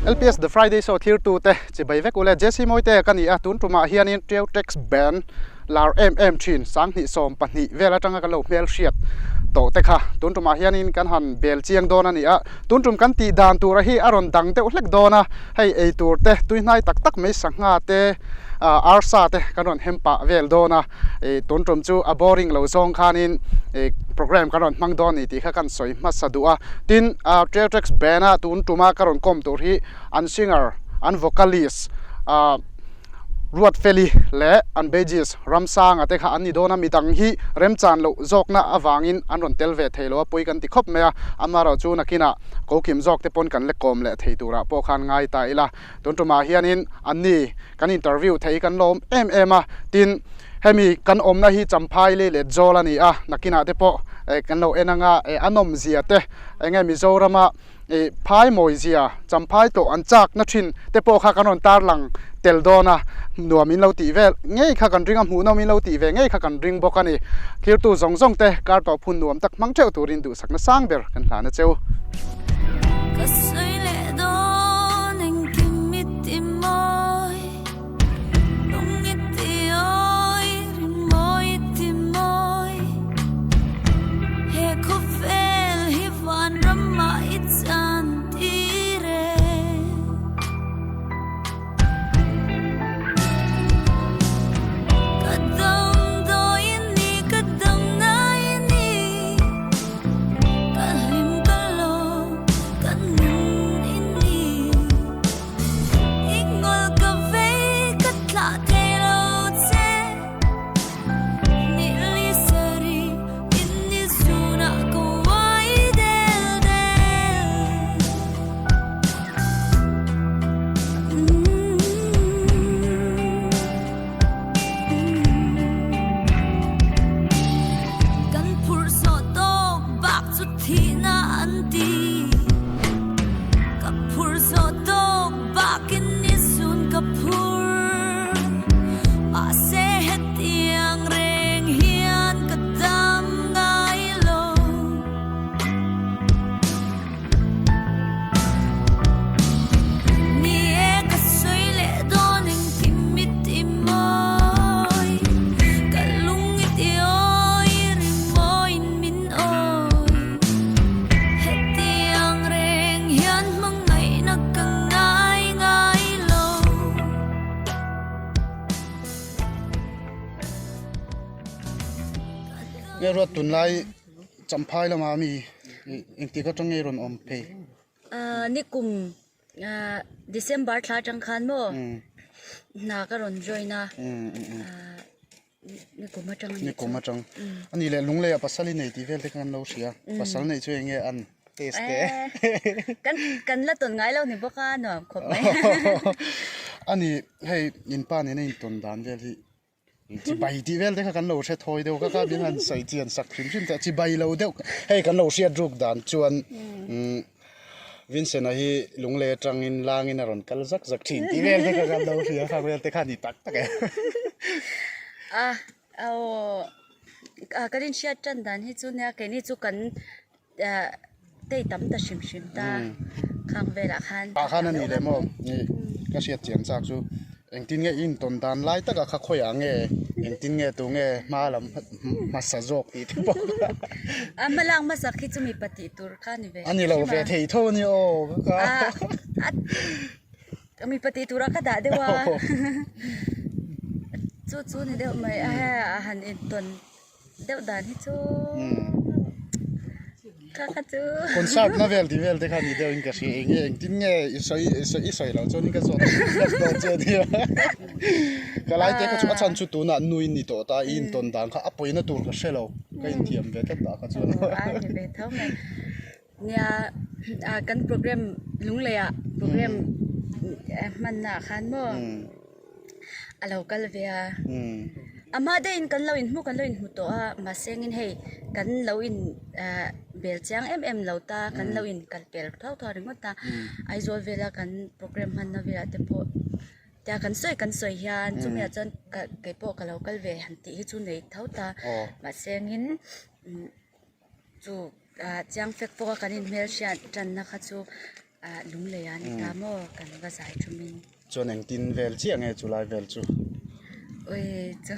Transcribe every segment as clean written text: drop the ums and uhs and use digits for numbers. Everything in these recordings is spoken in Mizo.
LPS The Friday Show thirtute chibai vek ule Jesse Mawite ka ni a, tun tumah hianin Teu Tax Band lar em em thin 2012 vel atanga kan lo hmel hriat tawh te kha tun tumah hianin kan han bel chiang dawn a ni a, tun tum kan tih dan tura hi a rawn dang deuh hlek dawn a, hei ei tur te tuihnai tak tak mai sangha te arsa te kan rawn hem pah vel dawn a, tun tum chu a boring lo zawng khanin program kan rawn hmang dawn a ni tih kha kan sawi hmasa duh a, tin Trail Tracks band a tun tuma ka rawn kawm tur hi an singer an vocalist Ruatfeli leh an bassist Ramsanga te kha an ni dawn a, midang hi remchan loh zawkna avangin an rawn tel ve thei lo a, pawi kan ti khawp mai a, amaherawh chu nakinah kokim zawk te pawn kan la kawm leh thei turah pawh khan ngai ta ila. Tun tumah hianin anni kan interview thei kan la awm em em a, tin hemi kan awmna hi Champhai lei let zawl a ni a, nakinah te pawh kan lo en anga a nawmzia te enge Mizorama phai mawizia Champhai tawh an chakna thin te pawh kha kan rawn tarlang tel dawn a, nuam in lo tih vel ngei kha kan ring a, hmuhnawm in lo tih ve ngei kha kan ring bawk a ni. Thirtu zawng zawng te kar tawh phun nuam tak hmang theuh turin duhsakna sang ber kan hlan a cheu. Ka sawi leh dawn engkim i ti mawi, lung i ti awi, ri mawi i ti mawi. He khawvel hi vanramah i chan tir e. Ka dam dawi ni, ka dam nai ni. Ka hlim ka lawm ka nun i ni I ngawl ka vei ka thlah thei lo che Ni li sari in ni zunah ka uai del del. Kan phurh zawh tawk bak chu thihna an ti. Ka phurh zawh tawk bakin ni sun ka phur. Mahse hetiang reng hian ka dam ngai lo. Ni e ka sawi leh dawn engkim i ti mawi, ka lung i ti awi ri mawiin min awi. Hetiang reng hian hmangaihna ka ngai ngai lo. Nge ruat tunlai. Champhai lamah mi engtik atang nge rawn awm phei? Nikum December thla atang khan maw hna ka rawn join a nikum atang a nih chu. Nikum atang. A nih leh Lunglei ah pasal i nei tih vel te khan lo hria. Pasal neih chu eng nge an test te? Kan kan la tawn ngai lo ni bawk a nuam khawp mai. A nih hei inpa nena intawn dan vel hi Chibai tih vel te kha kan lo hre thawi deuh kha kha min han sawi chian sak hrim hrim teh a chibai lo deuh hei kan lo hriat ruk dan chuan umm Vincent-a hi lunglei atangin langin a rawn kal zak zak thin tih vel te kha kan lo hria khang vel te kha a ni tak tak e. A aw kan inhriat tan dan hi chu nia keini chu kan tei tam ta hrim hrim ta khang velah khan. Tah khan a ni leh maw ka hriat chian chak chu engtin nge i intawn dan lai taka kha khawiah nge engtin nge tu nge hma lam hmasa zawk tih te pawh kha. A hma lak hmasa khi chu mipa tih tur kha a ni ve A ni lo ve thei tho a ni aw ka a mipa tih turah ka dah deuh a chu chu ni deuh mai a han intawn. Deuh dan hi chu kha kha chu. Concert na vel tih vel te kha ni deuh in ka hria eng nge engtin nge i sawi i sawi loh chuan in ka zawt hlek dawn che ania. Ka lai te kha chu a chhan chu tunah nui ni tawh ta i intawn dan kha a pawina tur ka hre lo ka inthiam ve tlat ta kha chuan. A ni ve tho mai. Nia kan program Lunglei ah program hmanna ah khan maw a lo kal ve a amah deuhin kan lo inhmu kan lo inhmu tawh a mahse engin hei kan lo in ah bel chiang em em lo ta kan lo in kal pel thau thau ringawt a Aizawl vela kan program hmanna velah te pawh tia kan sawi kan sawi hian chumi ah chuan kei pawh ka lo kal ve han tih hi chu nei tho ta mahse engin. Chu ah chiang fek pawh a kan inhmelhriat tanna kha chu Ah lunglei ah ni ta maw kan va zai thum in. Chuan engtin vel chiah nge chu lai vel chu? Ui chu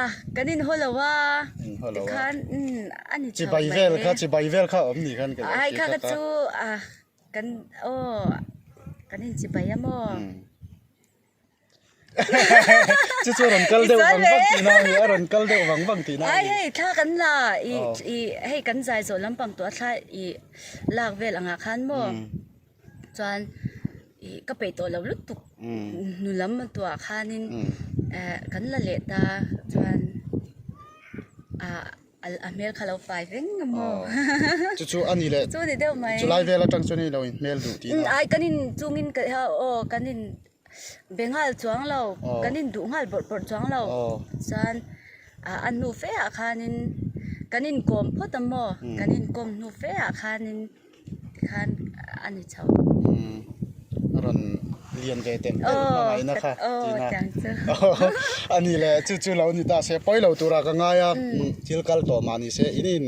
ah kan in haw lo a. In haw lo a. Tikhan umm a ni chho mai. Chibai vel kha chibai vel kha awm ni khan ka lo Ai kha kha chu ah kan aw kan in chibai a maw. Chu chu a rawn kal deuh vang vang tihna a ni, a rawn kal deuh vang vang tihna a ni. Ai hei thla kan la i i hei kan zai zawh lampang tawh a thla i lak vel angah khan maw chuan i ka peih tawh lo lutuk hnu lam tuah khanin eh kan la leh ta chuan ah a hmel kha lo fai veng a maw chu chu a ni leh chu ni deuh mai chu lai vel atang chuan i lo in hmel duh tihna ai kan in chungin ka aw kan in Be nghal chuang lo, kan in duh nghal bawrh bawrh chuang lo. Chuan a hnu fe ah khanin kan inkawm phawt a maw, kan inkawm hnu fe ah khanin tikhan a ni chho. A rawn lian ve teng teng hmangaihna kha tihna. A ni le, chu chu lo ni ta se, pawi lo turah ka ngai a, thil kal tawh mah ni se, in in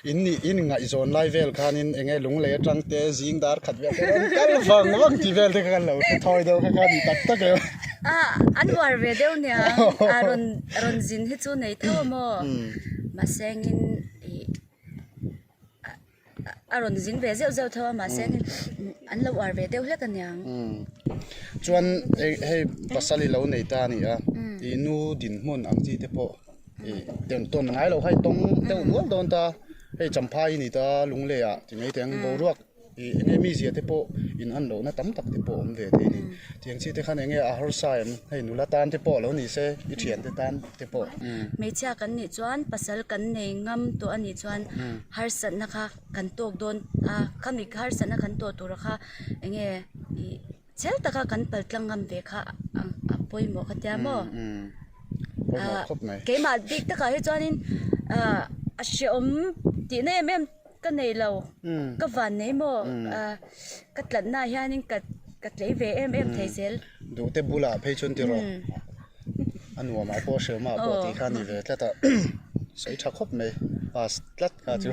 In nih in ngaihzawn lai vel khanin eng nge lunglei atang te zing dar khat vel te rawn kal vang vang tih vel te kha kan lo hre thawi deuh kha kha ni tak tak em. A an uar ve deuh nia a rawn rawn zin hi chu nei tho a maw mahse engin ih a rawn zin ve zeuh zeuh tho a mahse engin an lo uar ve deuh hlek aniang. Chuan hei pasal i lo nei ta a ni a ih nu dinhmun ang chi te pawh. Ih tawn tawn ngai lo kha i tawng deuh nual dawn ta, hei champhai i ni ta lunglei ah ti mai teng boruak ih eng nge mizia te pawh in an lohna tam tak te pawh a awm ve thei a ni. Tiang chi te khan eng nge a harsa em hei nula tan te pawh lo ni se i thian te tan te pawh. Hmeichhia kan nih chuan pasal kan nei ngam tawh a nih chuan harsatna kha kan tawk dawn a, khami harsatna kan tawh tura kha eng nge ih. Chel taka kan pal tlang ngam ve kha a pawimawh ka tia maw? Pawimawh khawp mai. Keimah bik takah hi chuanin a hreawm tihna em em ka nei lo. Ka van nei maw? Ka tlatna ah hianin ka ka tlei ve em em thei zel. Duhte bulah phei chuan ti rawh. A nuamah pawh hreawmah pawh tih kha a ni ve tlat a. Sawi tha khawp mai. Pass tlat kha chu.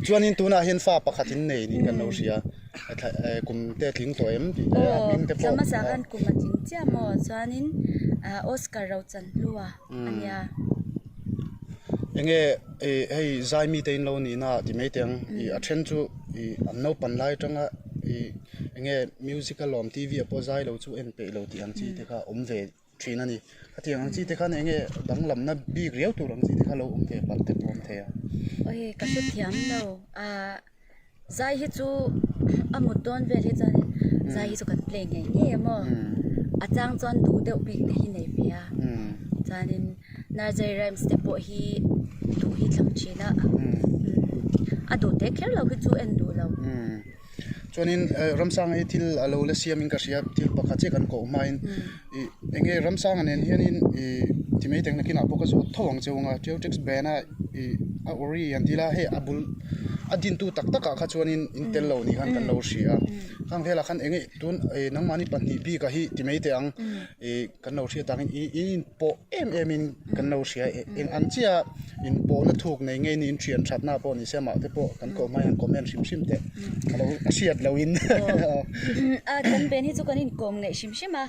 Chuanin tunah hian fa pakhat in nei niin kan lo hria. Kum te a tling tawh em tih te a hming te pawh. Aw hmasa khan kum a tling chiah maw chuanin Oscar Rochanhlua a nia. Enge hei zai mite in lo nihna ah ti mai teh ang ih a then chu ih an naupan lai atanga ih enge music a lawm TV ah pawh zai lo chu en peih lo tih ang chi te kha awm ve thin a ni. Khatiang ang chi te khan enge danglamna bik riau tur ang chi te kha lo awm ve palh te pawh awm thei a. Awi ka hrethiam lo ah zai hi chu a mut dawn vel hi chuan zai hi chu kan play ngei ngei a maw a chang chuan duh deuh bik te hi nei ve a chuanin nursery rhymes te pawh hi duh hi thlang thin a a duh teh kher lo hi chu en duh lo. Chuanin Ramsanga hi thil a lo la siamin ka hria, thil pakhat chiah kan koh hmain ih eng nge Ramsanga nen hianin ih ti mai teng nakinah pawh ka zawt tho ang cheu anga Teutrix band a ih a ori an ti la hei a bul a dintu tak takah kha chuanin in tel lo ni khan kan lo hria a, khang velah khan eng nge tun ih nangmahni pahnih bikah hi ti mai teh ang ih kan lo hriat angin ih in inpawh em em in kan lo hria eng ang chiah inpawhna thuk nei ngei niin thian thatna pawh ni se amah te pawh kan koh hmai ang comment hrim hrim teh ka lo a hriat lo in a kan ven hi chu kan inkawm ngeih hrim hrim a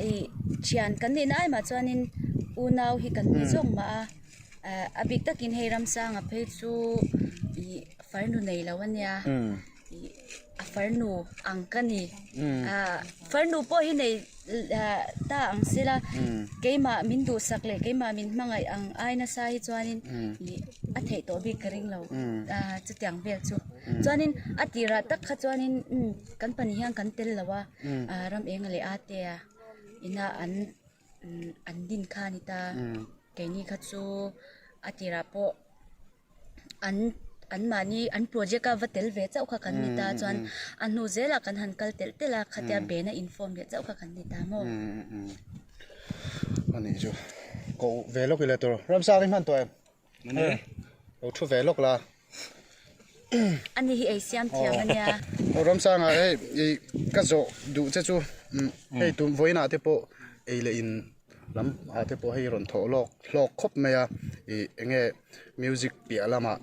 ih thian kan nihna ai mah chuanin unau hi kan ni zawk mah a a bik takin hei Ramsanga phei chu ih farnu nei lo ania ih a farnu ang ka ni ah farnu pawh hi nei ta ang sela keimah min duhsak leh keimah min hmangaih ang ai nasa hi chuanin ih a theih tawh bik ka ring lo ah chutiang vel chu chuanin a tirah tak kha chuanin umm kan pahnih hian kan tel lo a ah ram eng leh a te a ina an an din kha a ni ta keini kha chu a tirah pawh. An an mahni an project a va tel ve chauh kha kan ni ta chuan a hnu zelah kan han kal telh telh a khatia bena inform leh chauh kha kan ni ta maw. A nih chu koh ve lawk ila tur Ramsang i hman tawh em? Lo thu ve lawk la. A ni hi ei siam thiam a nia. Aw Ramsanga hei ih ka zawh duh che chu hei tun vawiinah te pawh ei leh in lam ah te pawh hei rawn thawh lawk hlawk khawp mai a ih eng nge music piah lamah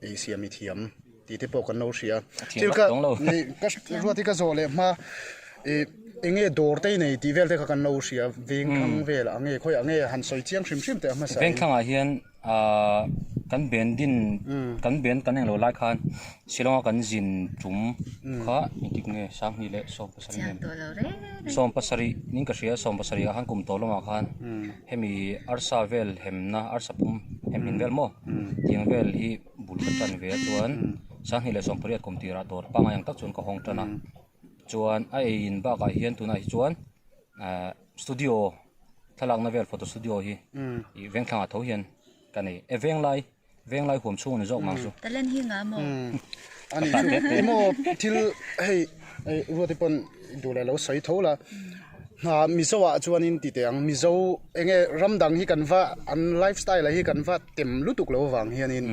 ei siam i thiam. tih te pawh kan lo hria. Thil ka ka ruat hi ka zawh leh hma ih eng nge dawr te i nei tih vel te kha kan lo hria veng thlang vel ang nge khawiah nge han sawi chiang hrim hrim teh a hmasa in. Veng thlangah hian ahh kan ben din kan ben kan englo lai khan Shillong a kan zin tum kha engtik nge Sanghnih leh 17 em 17 nin ka hria 17 ah khan kum tawh lamah khan hemi arsa vel hemna arsa pum hem in vel maw tiang vel hi bul ka tan ve a chuan 2018 kum tirah dawr pangngai ang tak chuan ka hawng tan a chuan a ei in bakah hian tunah hi chuan ahh studio thlalakna vel photo studio hi ih vengthlangah tho hian ka nei e venglai venglai huam chhung a ni zawk mang chu. Talent hi nga maw? A ni chu emaw thil hei ruati pawn duh leh lo sawi tho la hna Mizo ah chuanin ti teh ang Mizo enge ram dang hi kan va an life style ah hi kan va tem lutuk lo vang hianin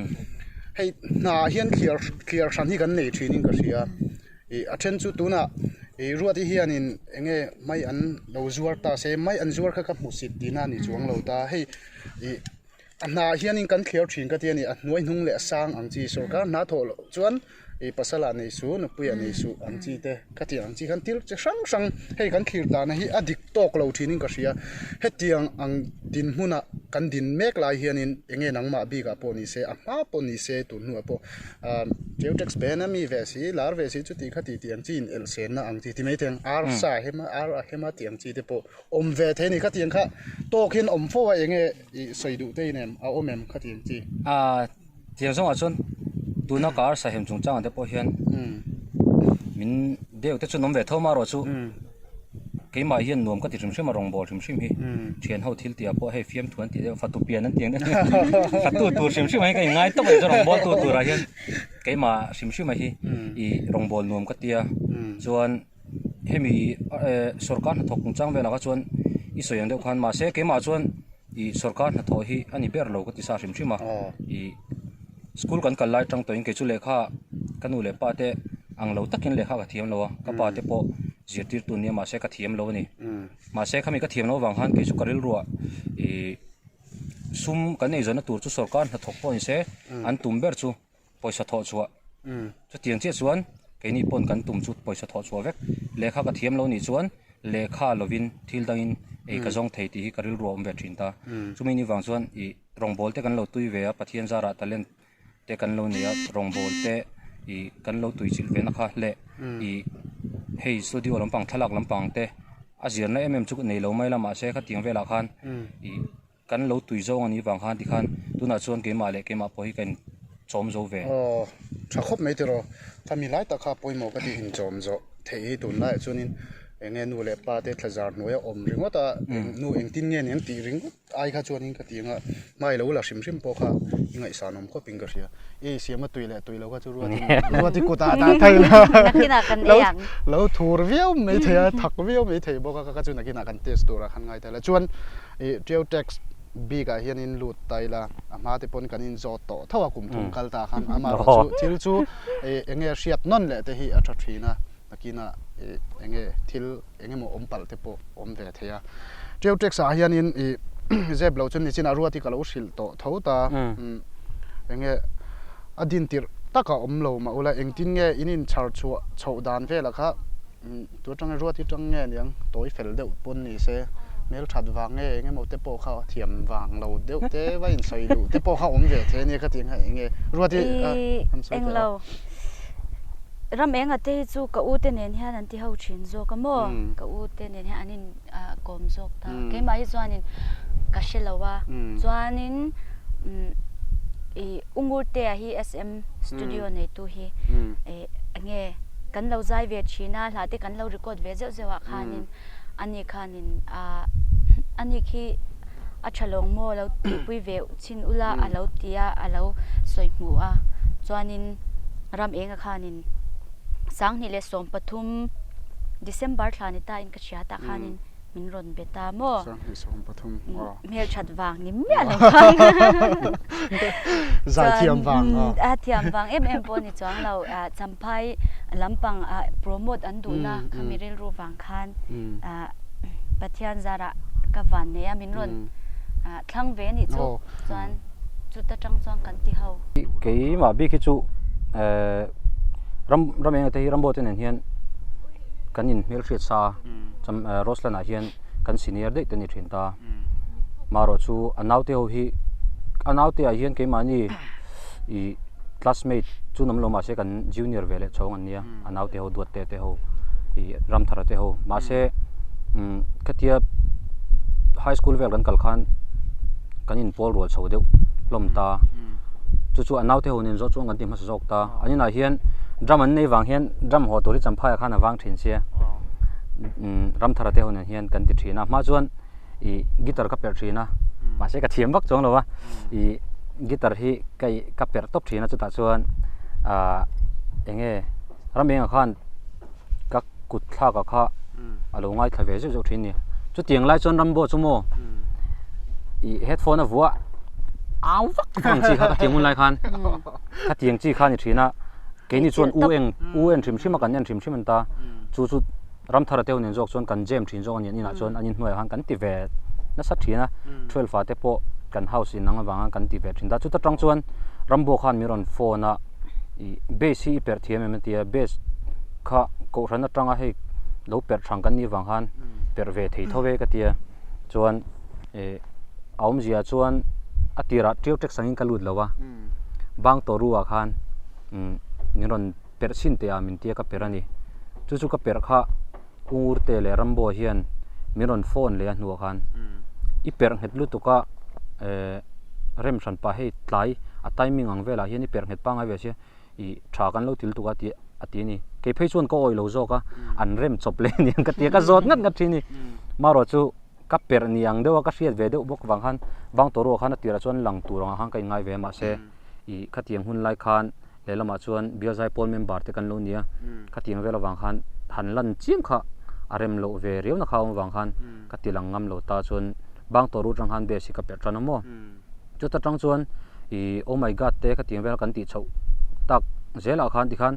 hei hna hian thliar thliar hran hi kan nei thin in ka hria ih a then chu tunah ih ruati hianin enge mai an lo zuar ta se mai an zuar kha ka hmusit tihna a ni chuang lo ta hei ih. A hna hianin kan thliar thin ka ti a ni, a hnuai hnung leh a sang ang chi sorkar hna thawh loh chuan ih pasal ah nei suh, nupui ah nei suh ang chi te ka ti ang chi khan thil chi hrang hrang hei kan thlir dana hi a dik tawk lo thinin ka hria. Hetiang ang dinhmuna kan din mek lai hianin eng nge nangmah bikah pawh ni se, a hma pawh ni se tun hnuah pawh ah Teu tax ban a mi ve si, lar ve si chuti kha ti tih ang chi in elhsenna ang chi ti mai thei ang, ar sa hema ar a hema tih ang chi te pawh awm ve thei a ni khatiang kha tawk hian awm fo a eng nge ih sawi duh te in em a awm em khatiang chi. Aaa tiang zawngah chuan tuna ka arsa hem chungchangah te pawh hian min deuh te chu an awm ve tho marawh chu keimah hian nuam ka ti hrim hrim a rawngbâwl hrim hrim hi thian ho thil tih ah pawh hei fiamthu an tih deuh fatu pian an tih ang deuh fatu tur hrim hrim ah hian ka inngai tawp a ni chuan rawngbâwl tu turah hian keimah hrim hrim ah hi ih rawngbâwl nuam ka tia chuan. Hemi sorkar hnathawk chungchang velah kha chuan i sawi ang deuh khan mahse keimah chuan ih sorkar hnathawh hi a ni ber lo ka ti sa hrim hrim a ih school kan kal lai tang tawhin kei chu lehkha ka nu leh pa te ang lo takin lehkha ka thiam lo a ka pa te pawh zirtirtu an nia mahse ka thiam lo a ni mahse khami ka thiam loh avang khan kei chu ka rilruah ih sum kan eizawnna tur chu sorkar hnathawk pawh ni se an tum ber chu. Pawisa thawh chhuah. Chutiang chiah chuan keini pawn kan tum chu pawisa thawh chhuah vek. Lehkha ka thiam lo nih chuan lehkha lovin thil dangin ei ka zawng thei tih hi ka rilru a awm ve thin ta. Chumi ni vang chuan ih rawngbawl te kan lo tui ve a, Pathian zarah talent te kan lo nei a, rawngbawl te ih kan lo tui chilh ve na kha leh ih hei studio lampang thlalak lampang te a zirna em em chu nei lo mai la mahse khatiang velah khan ih Kan lo tui zawng a nih vang khan tikhan tunah chuan keimah leh keimah pawh hi ka in chawm zo ve. Aw, tha khawp mai tiraw. Khami lai tak kha pawimawh ka tih inchawm zawh theih hi tunlaiah chuanin eng nge nu leh pa te thlazar hnuaia awm ringawt a, nu engtin nge nen tih ringawt ai kha chuanin ka ti anga hmai lo la hrim hrim pawh kha i ngaihsan awm khawpin ka hria. I siama tui leh tui lo kha chu ruatin ruati kutah dah thei la. Nakinah kan ei ang. Lo thur viau mai thei a, thak viau mai thei bawk a, ka chu nakinah kan test turah khan ngai thei la. Chuan Ih Tio tax bik ah hian in lut ta ila a hma te pawn kan in zawt tawh tho a kum thum kal ta khan amaherawh chu thil chu ih eng nge hriat nawn leh te hi a tha thin a nakin ah ih eng nge thil eng emaw awm palh te pawh awm ve thei a Tio tax ah hian in ih zep lo chu nichin ah ruat hi ka lo hrilh tawh tho ta eng nge a din tirh tak a awm lo mah ula engtin nge in in chhar chhuah chhoh dan velah kha. Tu atanga ruat hi tang nge niang tawi fel deuh pawn ni se hmel that vang nge eng emaw te pawh kha thiam vang lo deuh te va in sawi duh te pawh kha awm ve thei ania ka tih ang kha eng nge ruat hi an sawi teh a. Ram enga te hi chu ka u te nen hian an ti ho thin zawk a maw ka u te nen hian an in kawm zawk ta keimah hi chuanin ka hre lo a chuanin ih U Ngurtea hi SM studio neitu hi eng nge kan lo zai ve thin a hla te kan lo record ve zeuh zeuh ah khanin ani khanin ah ani khi a tha lawng maw lo tihpui ve chhin ula a lo ti a a lo sawi hmuh a chuanin ram enga khanin 2013 December thla ni ta in ka hria tah khanin Min rawn be ta maw? 2013 aw. Hmelthat vang ni miah lo khan. Zai thiam vang aw. A thiam vang em em pawh ni chuang lo. Champhai lampang promote an duhna khami rilru vang khan Pathian zarah ka van nei a min rawn thlang ve anih chu. Chuan chuta tang chuan kan ti ho. Keimah bik hi chu Eh ram ram eng te hi rambo te nen hian kan in hmelhriat sa cham Roslan ah hian kan senior daih te ni thin ta marawh chu a naute ho hi a naute ah hian keimahni ih classmate chu an awm lo mahse kan junior ve leh chhawng an nia a naute ho duat te te ho ih Ramthara te ho mahse umm khatia high school vel kan kal khan kan in pawl rual chho deuh hlawm ta chu chu a naute ho nen zawh chuan kan ti hmasa zawk ta an inah hian drum an nei vang hian drum haw tur hi champhai ah khan a vang thin sia umm Ramthara te ho nen hian kan ti thin a hma chuan ih guitar ka perh thin a mahse ka thiam vak chuang lo a ih guitar hi ka ih ka perh tawp thin a chutah chuan ah eng nge ram engah khan ka kut thlak ah kha a lo ngaithla ve zeuh zeuh thin a ni chutiang lai chuan rambo chu maw ih headphone a vuah au vak vak ang chi kha ka tiang hun lai khan khatiang chi kha a ni thin a keini chuan u eng u en hrim hrim a kan en hrim hrim an ta chu chu Ramthara te ho nen zawk chuan kan jam thin zawk a ni an inah chuan an inhnuaiah khan kan ti ve nasa thin a twelve ah te pawh kan house in ang avanga kan ti ve thin ta chuta tang chuan Rambo khan min rawn phone a ih bass hi i perh thiam em a ti a bass kha kohhran atanga hei lo perh thang kan nih vang khan perh ve thei tho ve ka ti a chuan ih a awmzia chuan a tirah tiu tek sangin ka lut lo a bang tawh ruah khan umm min rawn perh chhin teh ah min tia ka perh a ni chu chu ka perh kha Ungur te leh Rambo hian min rawn phone leh a hnuah khan i perh nghet lutuk a eh rem hran pah hei tlai a timing ang velah hian i perh nghet pangngai ve sia ih tha kan lo ti lutuk a tih a ti a ni kei phei chuan ka awih lo zawk a an rem chawp leh a niang ka tia ka zawt ngat ngat thin a ni marawh chu ka perh ni ang deuh a ka hriat ve deuh bawk vang khan bang tawh ruah khan a tirah chuan lang tur angah khan ka inngai ve a mahse ih khatiang hun lai khan lehlamah chuan bial zaipawl member te kan lo ni a khatiang vel avang khan han lan chiam kha a rem loh ve riau na kha a awm avang khan ka ti lang ngam lo ta chuan bang tawh rut atang khan base hi ka perh tan a maw chuta tang chuan ih oh my god te khatiang vel kan tih chhoh tak zelah khan tikhan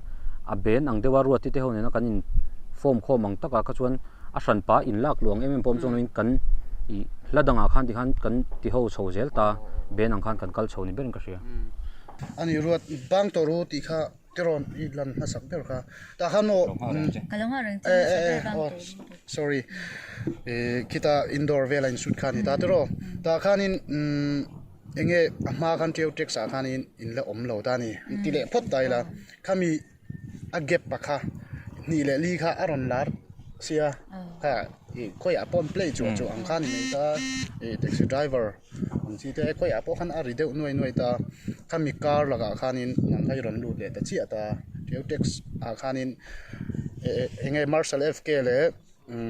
a ben ang deuh a ruati te ho nena kan in form khawm ang takah kha chuan a hran pa in lak luh ang em em pawh awm chuan in kan ih hla dangah khan tikhan kan ti ho chho zel ta ben ang khan kan kal chho ni berin ka hria. Ani ruat bang tawh ru tih kha tirawn i lan hmasak ber kha tah khan aw Ka lo nghah reng che hmasa ber bang tawh ru tih. Sorry ih khita indoor vela in shoot kha a ni ta tiraw tah khanin umm enge a hma khan teu tax ah khanin in la awm lo ta a ni ti leh phawt ta ila khami a gap a kha hnih leh li kha a rawn lar sia kha ih khawiah pawh an play chuah chuah ang kha a ni mai ta ih taxi driver ang chi te khawiah pawh khan a ri deuh nuai nuai ta khami car lakah khanin nang kha i rawn lut leh ta chiah ta teu tax ah khanin eh eng nge marshal F K leh.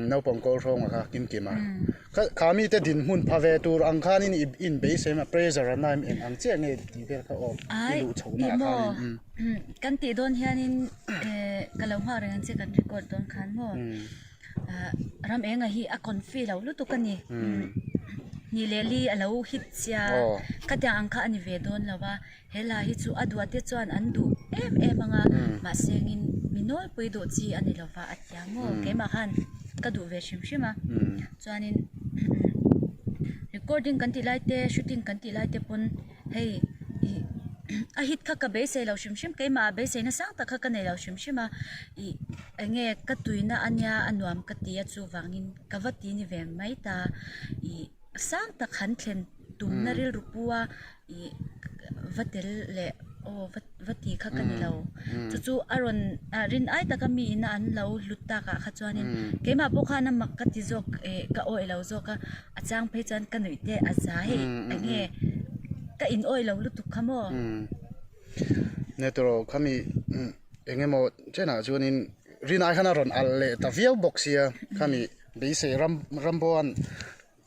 Naupang kawl hrawnga kha kim kim a. Kha mite dinhmun pha ve tur ang khanin i inbeisei a, pressure a naim eng ang chiah nge tih vel kha aw i luh chhohna ah khanin. Kan tih dawn hianin ka lo nghak reng ang che kan record dawn khan maw ram enga hi a confi lo lutuk a ni. Ni leh li a lo hit sia khatiang ang kha a ni ve dawn lo a. He hla hi chu a duah te chuan an duh em em ang a, mahse engin mi nawlpui duh chi a ni lova a ti ang maw? Keimah khan ka duh ve hrim hrim a, chuanin recording kan tih lai te shooting kan tih lai te pawn hei ih a hit kha ka beisei lo hrim hrim keimah ah beisei nasang tak kha ka nei lo hrim hrim a, ih eng nge ka tuina a nia a nuam ka ti a chuvangin ka va ti ni ve mai ta ih sang tak han thlen tumna rilru pu a. Ih va tel leh aw va va ti kha ka ni lo chu chu a rawn ah rin ai taka mi ina an lo hlut tak ah kha chuanin keimah pawh khan a mak ka ti zawk eh ka awih lo zawk a a chang phei chuan ka nuih te a za hei eng nge ka in awih lo lutuk kha maw. Nia tawh khami eng emaw chenah chuanin rin ai khan a rawn alh leh ta viau bawk sia khami beisei ram ramboan.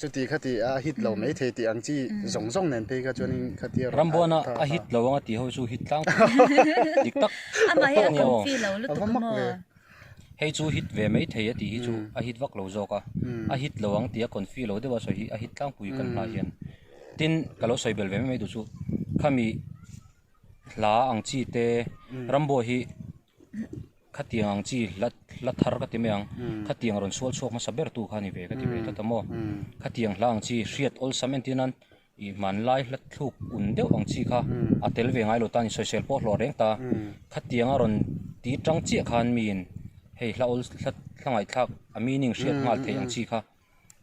Chuti kha ti a hit lo mai thei tih ang chi zawng zawng nen phei kha chuanin kha tia rawn Rambuana a hit lo anga tih ho chu hit tlang pui dik tak Amah hi a confi lo lutuk a maw? Hei chu hit ve mai thei a tih hi chu a hit vak lo zawk a, a hit lo ang tih a confi lo deuh a sawi hi a hit tlangpui kan hla hian. Tin, ka lo sawi bel ve mai mai duh chu khami hla ang chi te Rambuai hi Khatiang ang chi hla hla thar ka ti mai ang. Khatiang rawn sual chhuak hmasa ber tu kha a ni ve ka ti ve tlat a maw. Khatiang hla ang chi hriat awlsam entir nan I hmanlai hla thluk un deuh ang chi kha a tel ve ngai lo ta a ni, sawisel pawh a hlawh reng ta. Khatiang a rawn ti tang chiah khan miin hei hla awl hla hla ngaihthlak a meaning hriat nghal theih ang chi kha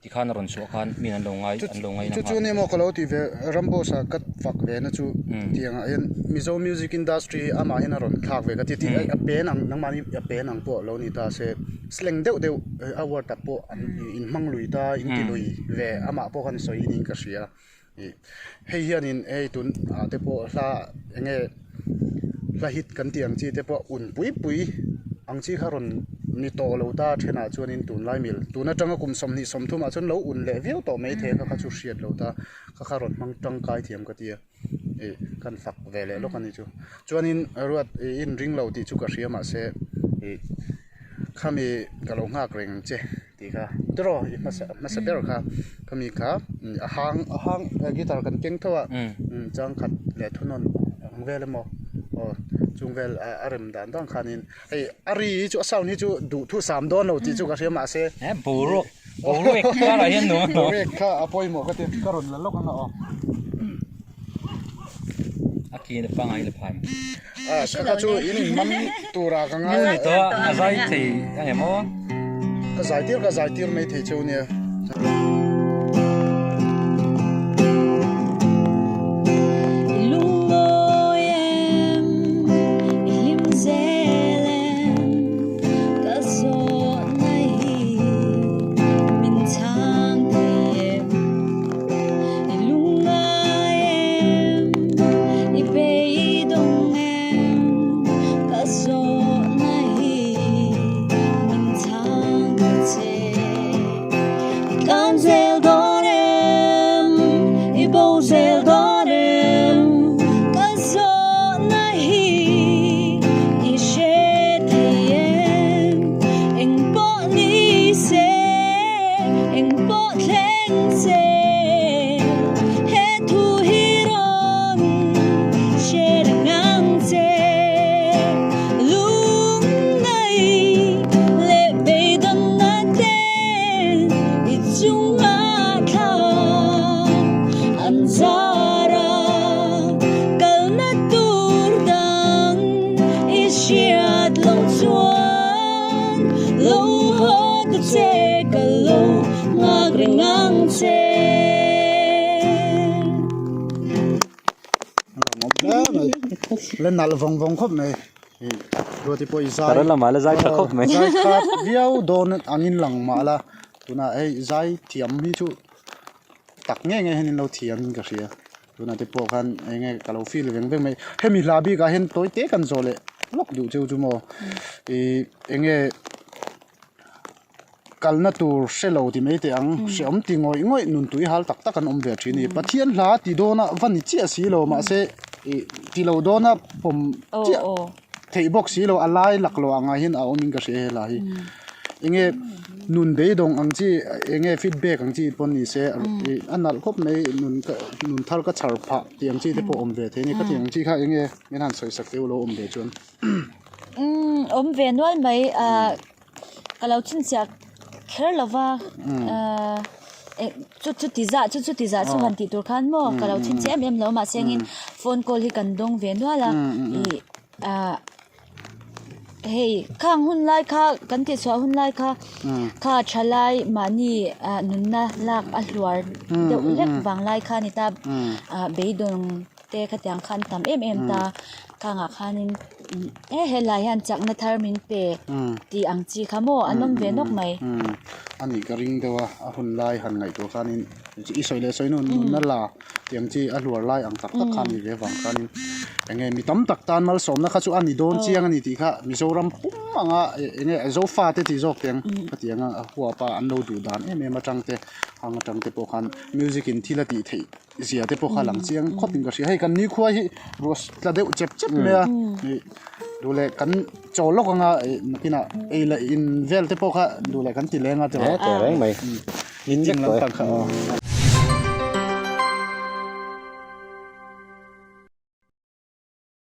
tikhan a rawn chhuah khan miin an lo ngai an lo ngaina nghal. Chu chu nia maw ka lo tih ve Ramboss a ka fak ve na chu tiang ah hian Mizo music industry hi amah hian a rawn thlak ve ka ti tih a pen ang nangmahni a pen ang pawh lo ni ta se slang deuh deuh a word ah pawh an inhmang lui ta inti lui ve amah pawh khan sawi niin ka hria ih hei hianin hei tun ah te pawh hla eng nge hla hit kan tih ang chi te pawh un pui pui ang chi kha rawn ni tawh lo ta thenah chuanin tunlai mil tun atanga kum 20 30 ah chuan lo un leh viau tawh maithei kha kha chu hriat lo ta kha kha rawn hmang tangkai thiam ka ti a ih kan fak ve leh lawk a ni chu chuanin ruat ih inring lo tih chu ka hria mahse ih khami ka lo nghak reng ang che tih kha tiraw i hmasa hmasa ber kha khami kha a hang a hang guitar kan keng tho a changkhat leh thunawn ang vel emaw aw chung vel a rem dan dan khanin hei a ri hi chu a sound hi chu duhthusam dawn lo tih chu ka hria mahse boruak boruak karah hian nuam boruak kha a pawimawh ka ti ka rawn la lawk ang a aw. A ki na pangai la phai. A ka chu in in man tura ka ngai. Ni to a zai thei a nge maw? Ka zai tir ka zai tir mai thei cheu nia. Lungawi em, i hlim zel em, ka zawhna hi min chhang thei em. I lungngai em, i beidawng em, ka zawhna hi min chhang ta che. I tlan zel dawn em, i bo zel dawn em, ka zawhna hi i hre thei em, eng pawh ni se, eng pawh thleng. He thu hi rawn hre reng ang che. Lungngai leh beidawnna te i chunga thla an zar a, kalna tur dang i hriat loh chuan lo haw ta che ka lo. Nghak reng ang che. La nalh vawng vawng khawp mai Ruati pawh i zai Taran lamah la zai tha khawp mai zai khat viau dawn angin lang mah la tunah hei zai thiam hi chu tak ngei ngei hian in lo thiam in ka hria tunah te pawh khan eng nge ka lo feel veng veng mai hemi hla bikah hian tawi te kan zawh leh lawk duh cheu chu maw ih eng nge. Kalna tur hre lo ti mai teh ang, hreawm ti ngawih ngawih nun tui hal tak tak an awm ve thin a ni. Pathian hla ti dawna va ni chiah si lo mahse ih ti lo dawna pawm chiah theih bawk si lo a lai lak lo angah hian a awmin ka hria helai hi. Enge nun beidawng ang chi enge feedback ang chi pawh ni se ih a nalh khawp mai nun ka nun thar ka chhar phah tih ang chi te pawh awm ve thei a ni. Ka tih ang chi kha enge min han sawi sak teuh lo awm ve chuan. Umm awm ve nual mai ah. Ka lo chhinchhiah kher lo va ahh chu chu ti zah chu chu ti zah chu han tih tur khan maw ka lo chhinchhiah em em lo mahse engin phone call hi kan dawng ve nual a ih ah hei khang hun lai kha kan tih chhuah hun lai kha kha thalai mahni ah nunna lak a hluar deuh hlek vang lai kha a ni ta ah beidawng te khatiang khan tam em em ta khangah khanin he helai hian chakna thar min pe tih ang chi kha maw an awm ve nawk mai. A nih ka ring deuh a, a hun lai han ngaihtuah khanin i sawi leh sawi nu nunna la tih ang chi a hluar lai ang tak tak kha a ni ve avang khanin eng nge mi tam tak tan malsawmna kha chu a ni dawn chiang a ni tih kha Mizoram pum anga eng nge Zofa te tih zawk teng khatiang a huap a an lo duh dan em em atang te hang atang te pawh khan music in thil a tih theih zia te pawh kha a lang chiang khawp in ka hria hei kan nikhua hi ruah tla deuh chep chep mai a ih duh leh kan chaw lawk anga ih nakinah ei leh in vel te pawh kha duh leh kan ti leng a tiraw teh reng mai in ding lampang kha aw.